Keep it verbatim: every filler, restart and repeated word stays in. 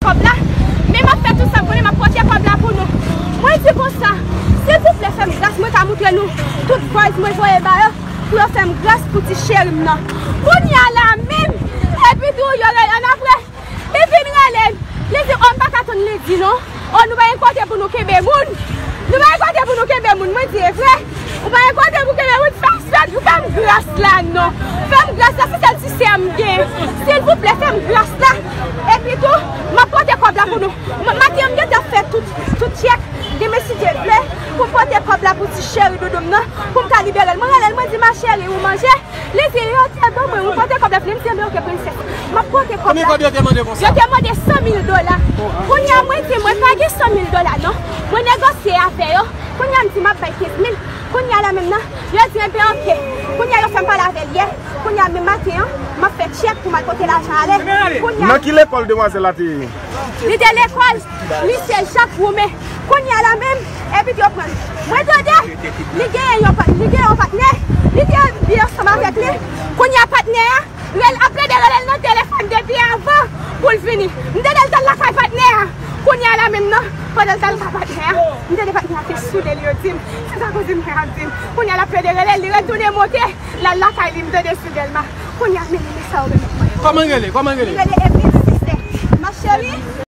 kòb la. Men m ap fè tout sa m konnen, m ap pote kòb la pou nou. Mwen di konsa, silvouplè, fè m gras, mwen ka moutre nou tout voice mwen voye ba yo, pou yo fè m gras pou ti cheri m nan. Kounye a la menm, epi tou, yo rele ann apre. Li vin rele m. Li di, "O, m pa ka tann lendi non. O, nou pa gen kote pou nou kenbe moun. Nou pa gen kote pou nou kenbe moun." Mwen di, "E vre? Ou pa gen kote pou kenbe moun?" Fè m sèt, fè m gras la non. Fè m gras la, se sèl ti sè m gen. Silvouplè, fè m gras la. Epi tou, m ap pote kòb la pou nou. M-, maten an, m gentan fè tout, tout tchèk. Demen, si Dye vle, pou m pote kòb la pou ti cheri doudou m nan, pou m ka libere l. Mwen rele l, mwen di, "Ma chérie, ou manje?" Li di, "Yo te ban mwen, ou pote kòb la vini?" M di, "Enben, oke, prensès. M ap pote kòb la." Konbyen kòb yo te mande konsa? Yo te mande san mil dola. Kounye a, mwen di, "Mwen pa gen san mil dola non." Mwen negosye avè yo. Kounye a, m di, "M ap bay kenz mil." Kounye a la menm nan, yo di, "Enben, oke." Kounye a, yo fè m pale avè l yè. Kounye a, menm maten an, m ap fè tchèk pou m al pote lajan ale. Kounye a, nan ki lekòl demwazèl la te ye? Li te lekòl Lise Jak Woumen. Kounye a la menm, epi yo pran l. Mwen tande, li genyen yon pa-, li genyen yon patnè. Li te byen ansanm avèk li. Kounye a patnè a, rel-, ap plede rele l nan telefòn depi avan pou l vini. M tande l t al lakay patnè a. Kounye a la menm nan, pandan l t al lakay patnè a, m tande patnè a te soule l, yo di m. Se sa kouzin mwen ap di m. Kounye a l ap plede rele l, li retounen monte, l al lakay li, m tande sou Dèlma. Kounye a, men, men sa yo remèt mwen. Kòman l rele? Kòman l rele? Li rele Evelyne Sisè. Ma chérie.